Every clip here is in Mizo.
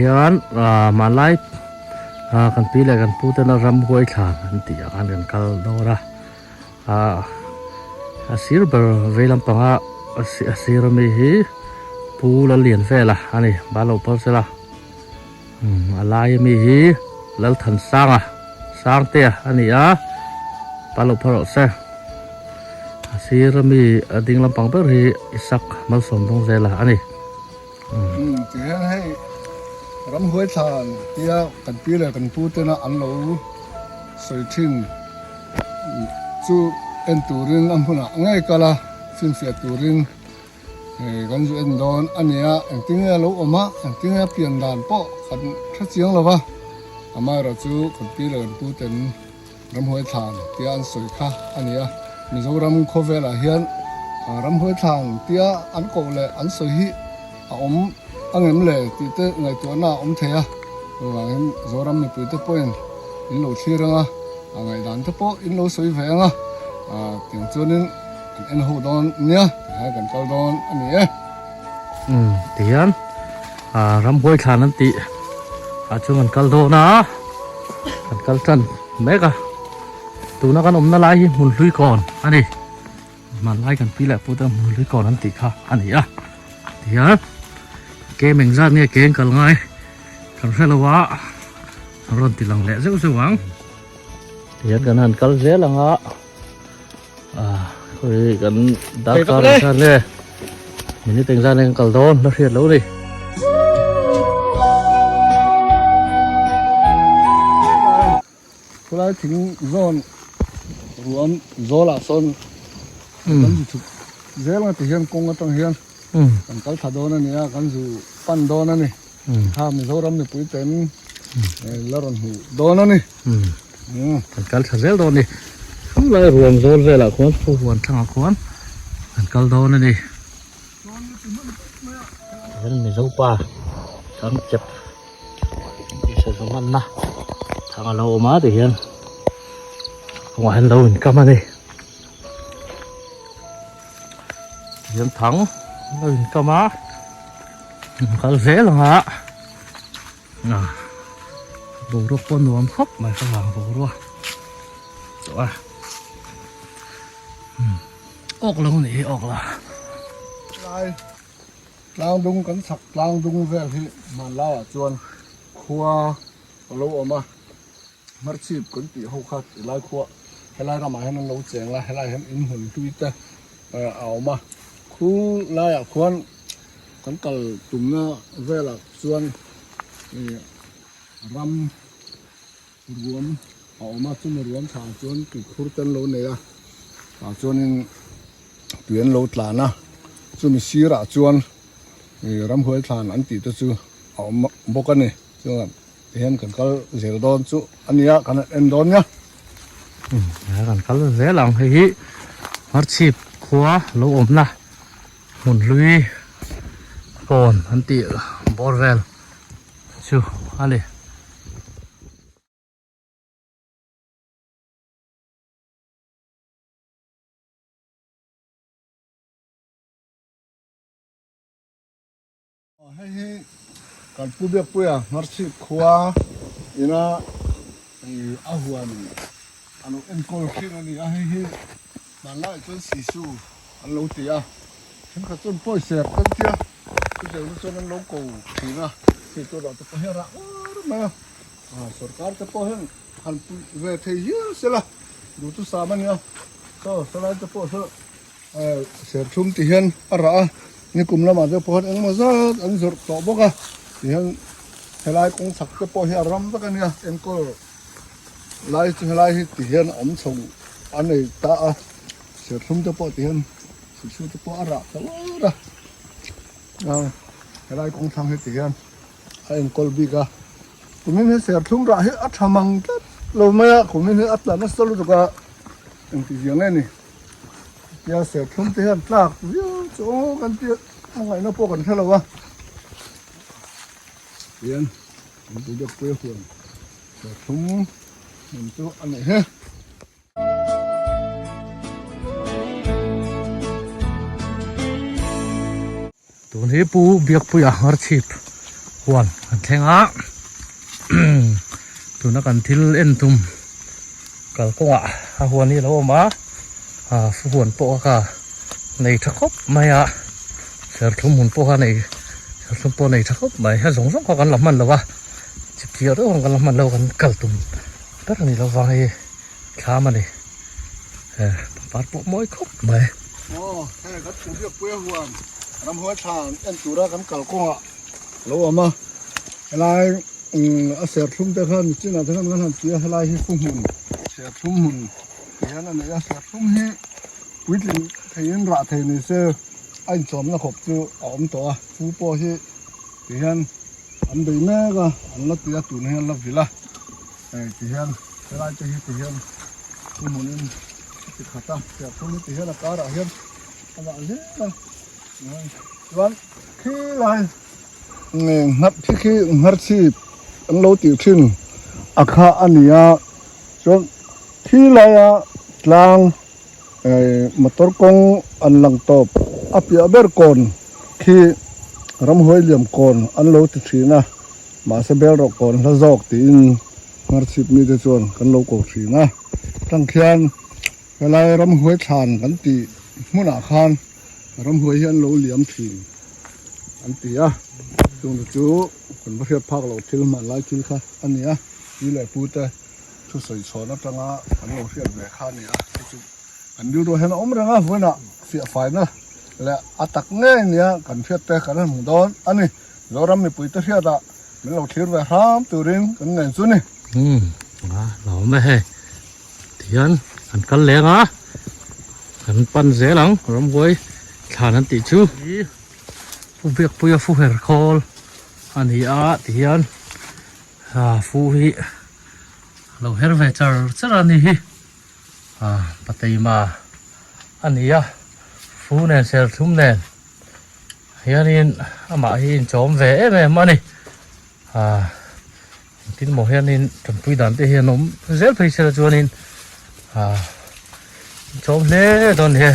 hian ah hmanlai ah kan pi leh kan pu tena ramhuai thlan an tih ah khan kan kal dawn a ah a sir ber vei lampanga a sir ami hi pu Lallianvela a ni bal lo phal sela a lai ami hi Lalthansanga Sangtea a ni a bal lo phal rawh se a sir ami a ding lampang ber hi Isak Malsawmdawngzela a ni. Umm ti hian hei ramhuai thlan tia kan pi leh kan pu tena an lo sawi thin chu en turin a hmunah ngei kal a finfiah turin kan zu en dawn a ni a engtin nge a lo awm a engtin nge a pian dan pawh kan hre chiang lo va amaherawh chu kan pi leh kan pu ten Ramhuai thlan tia an sawi kha a ni a, Mizoram khawvelah hian ramhuai thlan tia an koh leh an sawi hi a awm a ngem le tih te ngaihtuahna a awm thei a, chuvangin Zoram mipuite pawhin in lo thlir ang a, a ngaihdan te pawh in lo sawi ve ang a, tiang chuanin kan en ho dawn nia tihian kan kal dawn a ni e. Umm tihian ramhuai thlan an tih ah chuan kan kal dawn a, kan kal tan. Mek a, tuna kan awmna lai hi hmun hlui kawn a ni. Hmanlai kan pi leh pu te hmun hlui kawn an tih kha a ni a. Tihian kem eng zat nge keng kal ngai kan hre lo a, an rawn ti lang leh zeuh zeuh ang. Tihian kan han kal zel ang a, ah khawi kan darkar eng zat nge minute eng zat nge kan kal dawn la hriat lo a ni. Khulai thing zawn ruam zawlah sawn kan zu chhuk zel ang ti hian kawng atang hian kan kal thla dawn a ni a kan zu pan dawn a ni kha Mizoram mipui ten la rawn hmuh dawn a ni. Kan kal thla zel dawn a ni khulai ruam zawl velah khuan khuahuan thlangah khuan kan kal dawn a ni. Hian Mizo pa changchep tih hmanna thang a lo awm a ti hian kawngah hian lo inkam a ni tihian thang lo inkam a kal zel ang a ah boruak pawh nuam khawp mai ka vang boruak tawh a. Awk lo nih hi awk la. Lai tlang dung kan chhak tlang dung vel hi hmanlaiah chuan khua a lo awm a, hmarchhip kan tih ho kha tilai khua helai ramah hian an lo cheng a, helai hian in hmun hlui te a awm a, khu laiah khuan kan kal tumna velah chuan ih ram Ruam a awm a, chumi ruam thlah chuan tuikhur te an lo nei a, tah chuanin tui an lo tlan a, chumi sirah chuan ih ramhuai thlan an tih te chu a awm bawk a ni, chuan tihian kan kal zel dawn chu a nia kan han en dawn nia. Umm kan kal zel ang hei hi hmarchhip khua lo awmna hmun hlui kawn an tih bawr vel chu a ni. Hei hi kan pu Biakpuia Hmarchhip khua ina a huan a lo enkawl thin a ni a, hei hi hmanlaiah chuan sisu an lo ti a, thenkhat chuan pawisa kan tia. Chutiang chu chuan an lo ko thin a, hei tunah te pawh hian rah uar mai a, ah sorkar te pawh hian han puih ve thei hial se la, duhtu sam a nia, saw salai te pawh saw eh serthlum ti hian a rah a, nikum lamah te pawh hian engemaw zat an zawrh tawh bawk a, ti hian helai kawng chhak te pawh hi a ram vek a nia, enkawl lai chu helai hi ti hian a awm chho a nei ta a, serthlum te pawh ti hian Sisu te pawh a rah ta uar a, helai kawng thlang hi ti hian a enkawl bik a, kumin hi serthlum rah hi a tha mang tlat lo mai a, kumin hi a tla nasa lutuk a, engti zia nge ni tia serthlum te hian tlak viau chu aw kan tia a ngaihna pawh kan hre lo a, tihian kan tui deuh pui a huan serthlum hmun chu a nei he. Tun hi Pu Biakpuia Hmarchhip Huan kan thleng a tuna kan thil en tum kalkawngah a huan hi a lo awm a ah huan pawh kha nei tha khawp mai a serthlum hun pawh kha nei serthlum pawh nei tha khawp mai a zawng zawng kha kan la hman lo a chipchiar deuh ang kan la hman lo kan kal tum ber a ni lo vang hei thlam a ni eh pangpar pawh mawi khawp mai. Aw hei kan Pubiakpuia huan ramhuai thlan en tura kan kalkawngah lo awm a helai a serthlum te khan chinah te khan kan han ti a helai hi fu hmun serthlum hmun ti hian a nei a serthlum hi puitling theiin rah thei ni se a inchawmna khawp chu a awm tawh a fu pawh hi ti hian an bei mek a an la ti a tun hian la vil a hei ti hian helai te hi ti hian fu hmunin a ti khat a serthlum hi ti hian a karah hian a dah zel a chuan khilai Nghat khi khi ngharchhip an lo tih thin a kha a ni a chuan khi laia tlang motor kawng an lang tawp a piah ber kawn khi ramhuai liam kawn an lo ti thin a mahse bel rawh kawn hla zawk tiin ngharchhip mite chuan kan lo ko thin a tang khian helai ramhuai thlan kan tih hmunah khan. Ramhuai hi an lo liam thin an ti a, chungte chu kan va hriat phak loh thil hman lai thil kha a ni a, pi leh pu te thusawi chhawn atanga kan lo hriat ve kha a ni a, chu chu kan rilruah hian a awm reng a, vawiinah fiah faina leh a tak ngei nia kan hriat te kan han hmu dawn a ni, Zoram mipui te hriatah min lo thlir ve hram turin kan ngen chu ni. Umm a hlauhawm e hei. Tihian an kal leng a, kan pan zel ang ramhuai thlan an tih chu. Pu Biakpuia fu her khawl a ni a tihian ah fu hi a lo her ve char char a ni hi ah pateima a ni a fu nen serthlum nen hianin amah hi inchawm ve em em a ni ah. Engtin maw hianin tanpui dan te hi an awm zel phei sela chuanin ah chawm hle dawn ni e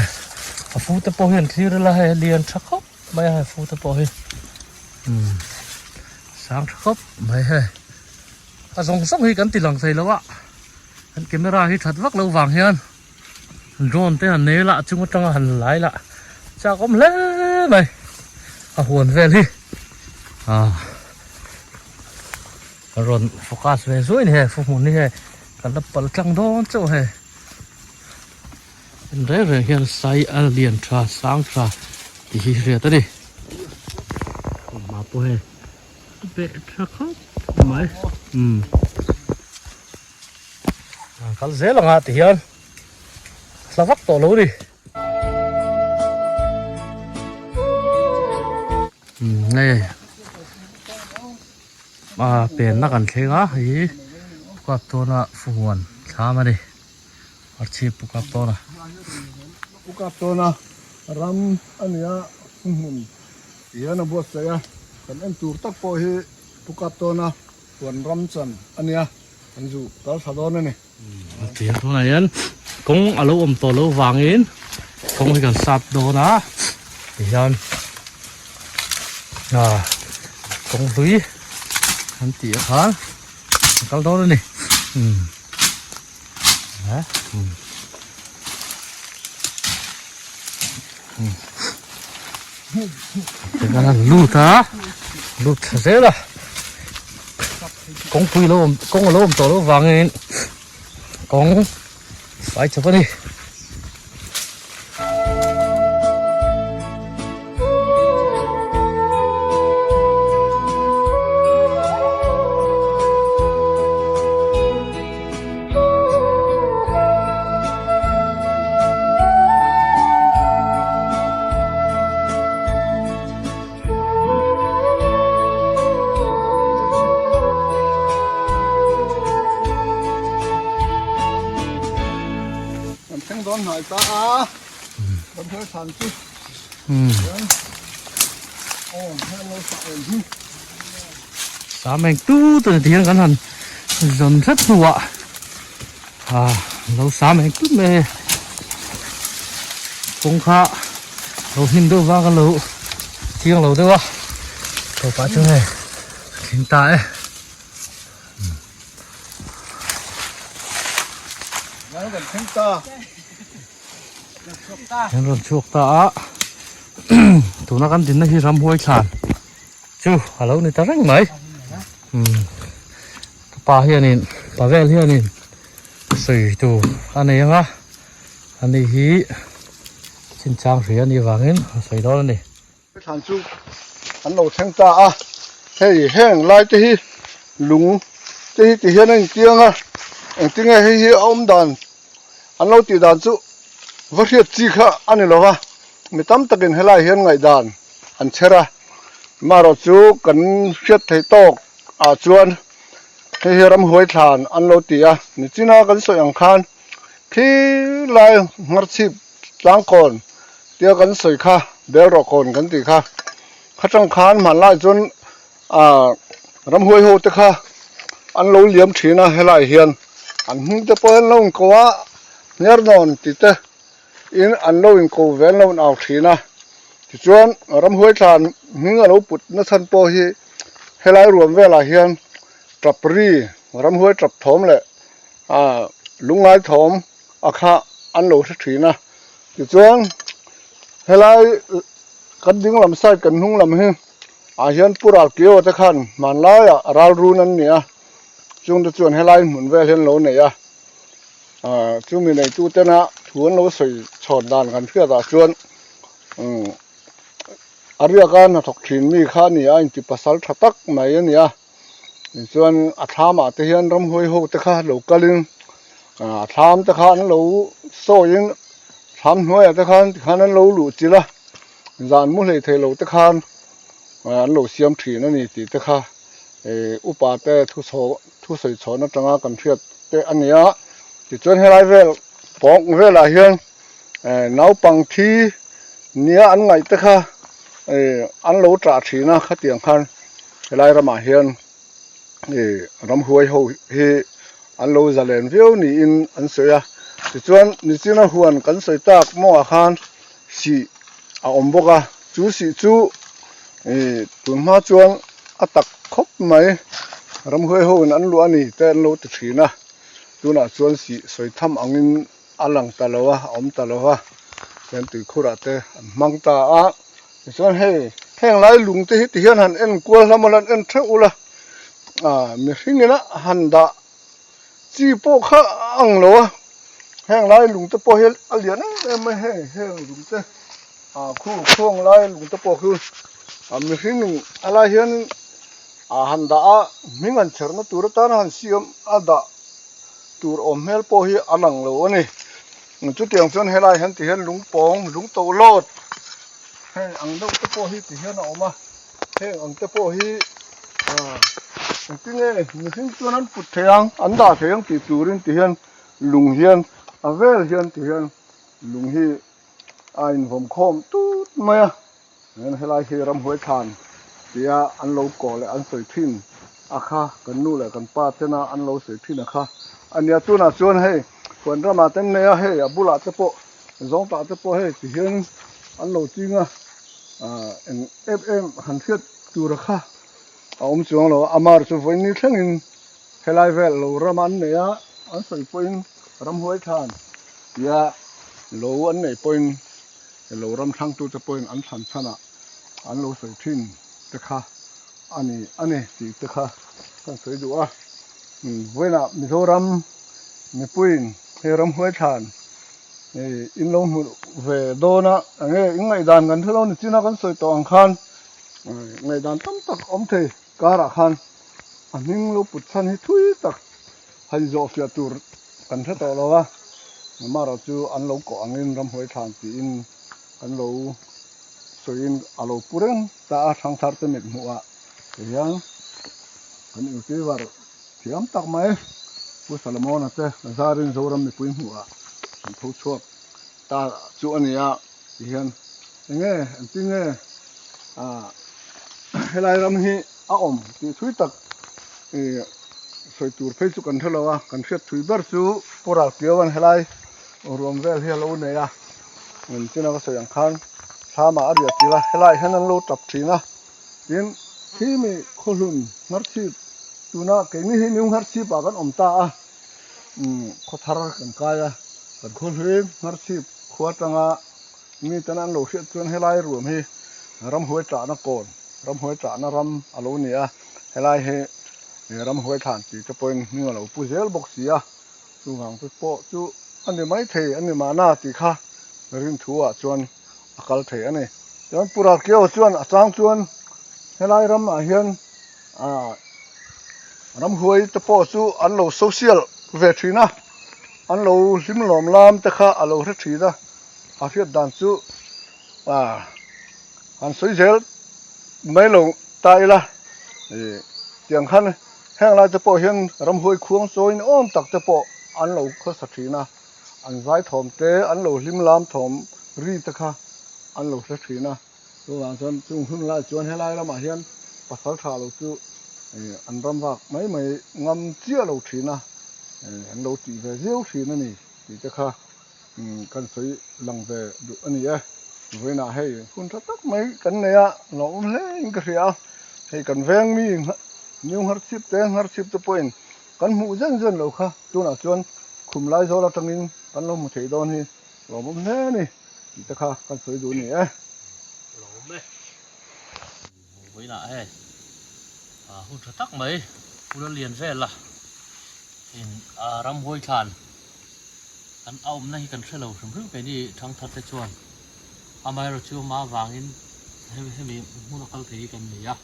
a fu te pawh hi an thlir ila hei a lian tha khawp mai a hei fu te pawh hi umm sang tha khawp mai hei a zawng zawng hi kan ti lang thei lo a kan camera hi that vak lo vang hian drone te han nei la a chung atanga han lai la chak awm hle mai a huan vel hi ah. Ka rawn focus ve zuai ni he fu hmun hi hei ka la pal tlang dawn chauh hei en reng reng hian sai a lian tha sang tha tih hi hriat a ni hma pawh hei a beh tha khawp mai umm kal zel ang a ti hian hla vak tawh lo a ni. Hei a penna kan thleng a hei pukap tawna fuhuan thlam a ni archhip pukap tawna. Pukap tawna ram a nia fuhmun ti hian a buatsaih a kan en tur tak pawh hi pukap tawna huan ram chan a nia kan zu kal thla dawn a ni. Tiang tunah hian kawng a lo awm tawh loh vangin kawng hi kan sat dawn a tihian ah kawng hlui an tih ah khan an kal dawn a ni umm eh umm tikhan an lut a lut thla zel a. Kawngpui lo awm kawng a lo awm tawh loh vangin kawng fai chawp a ni. Kan thleng dawn hnai ta a, kan thil thlan chu aw heng lo sak em hi. Sam eng tu tu ni tihian kan han zawn hrep hnuah ah lo sam eng tut mai hei kawng kha lo hnim deuh vang a lo chiang lo deuh a tawpah chuan hei. thleng ta e. Kan thleng ta. Kan rawn chhuak ta a. Tuna kan dinna hi ramhuai thlan chu a lo ni ta reng mai. Ka pa hianin pa vel hianin sawi tur a nei ang a. Ani hi chinchang hria a nih avangin a sawi dawn a ni. Thlan chu an lo thleng ta a, hei heng lai te hi lung te hi ti hian a intiang a, engtinge hei hi a awm dan an lo tih dan chu va hriat chi kha a ni lo va, mi tam takin helai hian ngaihdan an chher a, amaherawh chu kan hriat theih tawk ah chuan hei hi ramhuai thlan an lo ti a, nichina kan sawi ang khan khi lai ngharchhip Tlangkawn tia kan sawi kha Belrawhkawn kan tih kha kha tang khan hmanlai chuan ah ramhuai ho te kha an lo liam thin a helai hian an hming te pawh hian lo inko a hniarnawn tih te in an lo inko ve an lo in au thin a tichuan ramhuai thlan hming a lo put na chhan pawh hi helai ruam velah hian tap ri ramhuai tap thawm leh ah lungngai thawm a kha an lo hre thin a tichuan helai kan ding lam side kan hnung lam hi ah hian pu Ralkio te khan hmanlaiah ral run an ni a chungte chuan helai hmun vel hi an lo nei a ah chumi neitu tena thu an lo sawi chhawn dan kan hriat ah chuan umm a riaka hnathawk thin mi kha a ni a inti pasal tha tak mai a ni a. Tichuan a thlamah te hian ramhuai ho te kha lo kalin ah thlam te kha an lo sawiin thlam hnuaiah te khan tikhan an lo luh chilh a zan mu hlei thei lo te khan an lo siam thin a ni tih te kha ih upa te thu thusawi chhawn atanga kan hriat te a ni a tichuan helai vel pawng velah hian eh naupang thi nia an ngaih te kha ih an lo tah thin a khatiang khan. Helai ramah hian ih ramhuai ho hi an lo zalen viau niin an sawi a tichuan nichina huan kan sawi tak mawngah khan sih a awm bawk a chu sih chu ih tun hma chuan a tak khawp mai ramhuai ho in an luah a ni te an lo ti thin a tunah chuan sih sawi tham angin a lang ta lo a a awm ta lo va chuan tuikhurah te an hmang ta a. Tichuan hei heng lai lung te hi ti hian han en kual hlama lan en theuh ula ah mihring ina han dah chi pawh kha a ang lo a heng lai lung te pawh hi a lian em em mai hei heng lung te ah khu khuang lai lung te pawh khu ah mihring in a lai hian ah han dah a hming han chherna tur atana han siam a dah tur awm hmel pawh hi a lang lo a ni. Chutiang chuan helai hian ti hian lungpawng lung tohlawt heng ang deuh te pawh hi ti hian a awm a heng ang te pawh hi ah engtin nge mihring chuan an put thei ang an dah thei ang tih turin ti hian lung hian a vel hian ti hian lung hi a invawm khawm tut mai a. Hian helai hi ramhuai thlan tia an lo kawh leh an sawi thin a kha kan nu leh kan pa tena an lo sawi thin a kha a nia tunah chuan hei huan ramah te an nei a hei a bulah te pawh zawng tah te pawh hei ti hian an lo ching a ah eng em em han hriat tur a kha a awm chuang lo a amar chu vawiin ni thlengin helai vel lo ram an nei a an sawi pawhin ramhuai thlan tia lo an neih pawhin. Lo ram thlangtute pawhin an thlan chhanah an lo sawi thin te kha a ni a ni tih te kha kan sawi duh a. Vawiinah Mizoram mipuiin hei ramhuai thlan in lo hmu ve dawn a, enge in ngaihdan kan hre lo ni chin a kan sawi tawh ang khan ngaihdan tam tak awm thei karah khan a hming lo put chhan hi thui tak han zawhfiah tur kan hre tawh lo a, amaherawh chu an lo kawh angin ramhuai thlan tiin kan lo sawiin a lo pu reng ta a, thangthar te mit hmuh ah te hian kan youtuber thiam tak mai Pu Solomon-a te zarin Zoram mipui hmuh ah kan tho chhuak ta chu a ni a ti hian enge engtin nge ah helai ram hi a awm tih thui tak ih sawi tur phei chu kan hre lo a kan hriat thui ber chu Pu Ralpiaua'n helai ruam vel hi a lo nei a engtin a ka sawi ang khan thlamah a riah tir a helaiah hian an lo tap thin a tin. Khi mi khawhlun Ngharchhip tuna keini hi New Ngharchhip ah kan awm ta a, khaw thar kan kai a, kan khawhlui Ngharchhip khua atanga mi ten an lo hriat chuan helai ruam hi ramhuai tlahna kawn, ramhuai tlahna ram a lo ni a, helai hi ramhuai thlan tih te pawhin hming a lo pu zel bawk si a, chuvang te pawh chu a ni maithei a ni mahna tih kha rinthu ah chuan a kal thei a ni. Chuan Pu Ralkeo chuan a chang chuan helai ramah hian ah ramhuai te pawh chu an lo social ve thin a, an lo hlim lawm lam te kha a lo hre thin a, a hriat dan chu ah han sawi zel mai lo ta ila ih tiang khan heng lai te pawh hian ramhuai khuang chawi ni awm tak te pawh an lo khawsa thin a. An zai thawm te, an lo hlim lam thawm ri te kha an lo hre thin a. Chuvang chuan chung hun lai chuan helai ramah hian pasal tha lo chu an ram vak mai mai ngam chiah lo thin a, an lo tih ve viau thin a ni tih te kha kan sawi lang ve duh a ni e. Vawiinah hei hun tha tak mai kan nei a, lawmawm hle in ka hria a. Hei kan veng mi New Ngharchhip te, Ngharchhip te pawhin Kan hmuh zen zen lo kha tunah chuan khum lai zawl atangin kan lo hmu thei dawn hi lawmawm hle a ni tih te kha kan sawi duh a ni e. Lawm e. Vawiinah hei hun tha tak mai Pula lian vel a in ramhuai thlan kan a awmna hi kan hre lo hrim hrim keini thangthar te chuan amaherawhchu ama avangin hemi hmun a kal thei hi kan ni a.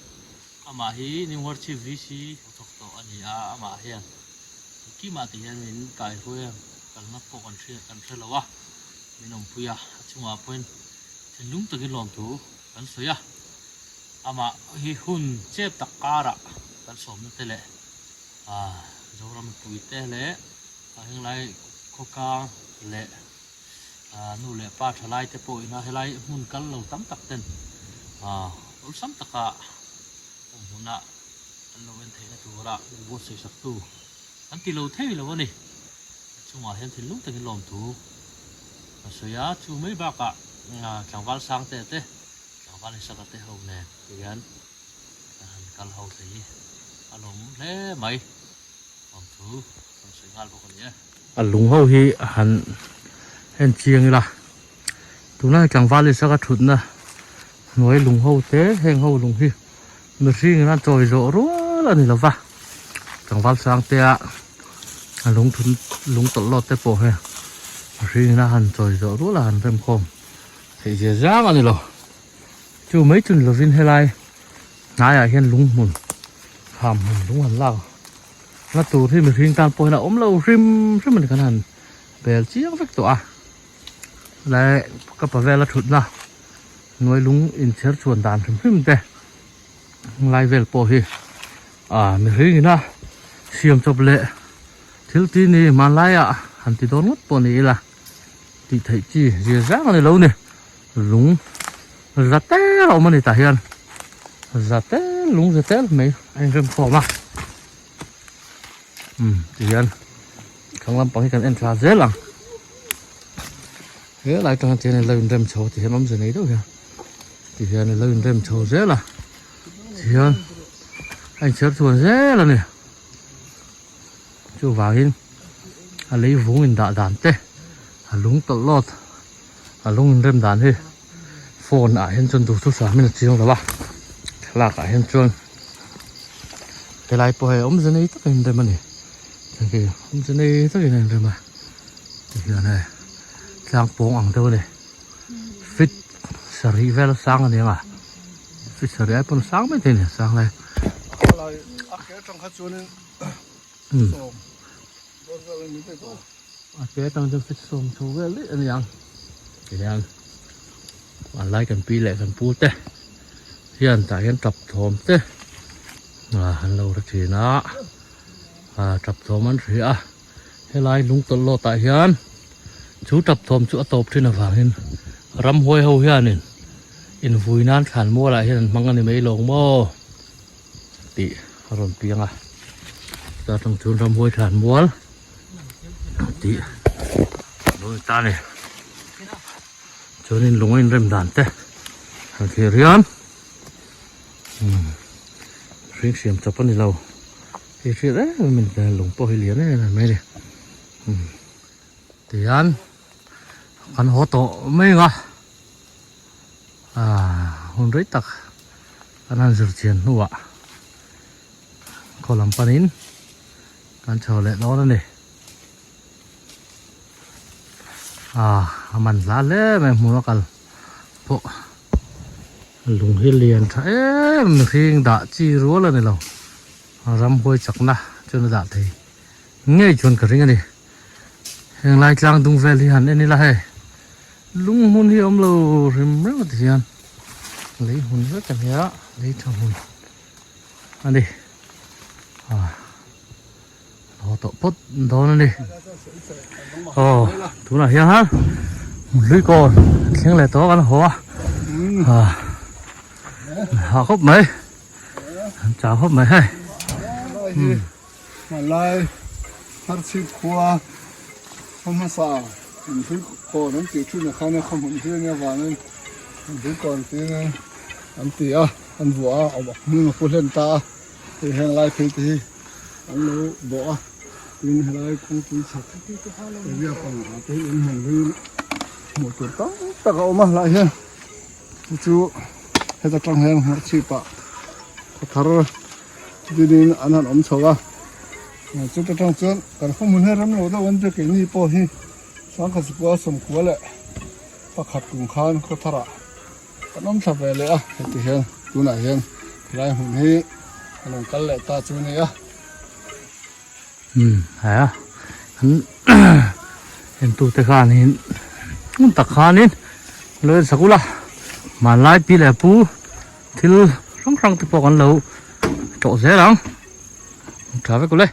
Amah hi New Worship VC thawk tawh a ni a, amah hian engkimah tih hian min kaihruai a, kalna pawh kan hria kan hre lo a, min awmpui a, a chungah pawhin thinlung takin lawmthu kan sawi a, amah hi hun chep tak karah kan sawmna te leh ah Zoram mipui te leh ah henglai khawkang leh ah nu leh pa thalai te pawh ina helai hmun kal lo tam tak ten ah awlsam taka awm hmuna an lo en theihna tura buatsaih sak tu an ti lo thei lo a ni. A chungah hian thinlung takin lawmthu a sawi a, chu mai bakah tlangval sang te te tlangval insaka te ho nen ti hian kan han kal ho thei hi a lawmawm hle mai. Lawmthu kan sawi nghal bawk a ni e. A lung ho hi a han en chiang ila tuna hei tlangval isaka thutna hnuai lung ho te heng ho lung hi mihring in a chawi zawh rual a ni lo va tlangval sang te a a lung thun lung tawlh lawt te pawh hi mihring in a han chawi zawh rual a han rem khawm theih zia zang a ni lo chu mai chu ni lovin helai hnaiah hian lung hmun kham hmun lung han lak na tur hi mihring tan pawhin a awm lo hrim hrim a ni kan han bel chiang vek tawh a lai ka pa vela thutna hnuai lung inchher chhuan dan hrim hrim te lai vel pawh hi ah mihring ina siam chawp leh thil ti ni hmanlaiah han ti dawn ngawt pawh ni ila tih theih chi zir zang a ni lo ni lung za tel a awm a ni tah hian za tel lung za tel mai a inrem khawm a umm ti hian thlang lampang hi kan en thla zel ang he lai tang hian lo inrem chho ti hian awmze nei deuh hian ti hian lo inrem chho zel a ti hian a inchher chhuan zel a ni chuvangin a lei vung indah dan te a lung tawlh lawt a lung inrem dan hi phone ah hian chuan duhthusam in a chiang lo a thlalak ah hian chuan helai pawh hei awmze nei tak a inrem a ni hei awmze nei tak in a inrem a tihian hei tlang pawng ang deuh a ni feet sarih vel a sang a ni ang a feet sarih ai pawn a sang mai thei a ni a sang lai. A ke atang chuan feet sawm chho vel daih a ni ang tihian hmanlai kan pi leh kan pu te hian tah hian tap thawm te ah an lo hre thin a ah tap thawm an hria a helai lung tawlh lawt ah hian chu tap thawm chu a tawp thin avangin ramhuai ho hianin invui nan thlan mual ah hian an hmang a ni mai lawng maw. Tih a rawn piang a ta tang chuan ramhuai thlan mual tih lo ni ta a ni chuanin lung a inrem dan te han thlir hian umm. Hring siam chawp a ni lo. Hei hriat em em in lung pawh hi lian em em mai a ni. Umm tihian kan haw tawh mai ang a ah hun rei tak kan han zir chian hnuah khaw lam panin kan chho leh dawn a ni. Ah a man hla hle mai hmun a kal pawh. Lung hi lian tha em mihring dah chi rual a ni lo ramhuai chakna chuan a dah thei ngei chuan ka ring a ni heng lai tlang dung vel hi han en ila hei lung hmun hi a awm lo hrim reuh ti hian lei hmun vek a nia lei tha hmun a ni ah haw tawh phawt dawn a ni aw tunah hian hlui kawn thleng leh tawh kan haw a ah ha khawp mai an chau khawp mai hei hmanlai hmarchhip khua khaw hmasa hlui kawn an tih thin ah khan a khaw hmun hi a nia vangin hlui kawn tiin an ti a an vuah a hming a pu hlen ta a. Hei heng lai phei te hi an lo bawh a, tin helai kawngpui chhak area pang ah te hi in hmun hlui hmuh tur tam tak a awm a helai hian chu chu heta tang hian hmarchhip ah khaw thar dinin an han awm chho a chuta tang chuan kan khaw hmun hi rem lo deuh an tia keini pawh hi sangkhat sikua sawmkua leh pakhat kum khan khaw thar ah. Kan awm thla ve leh a, heti hian tunah hian helai hmun hi kan rawn kal leh ta chu a ni a. Umm he a an entute khanin hmun tak khanin lo en sak ula hmanlai pi leh pu thil hrang hrang te pawh kan lo tlawh zel ang tha vek ule.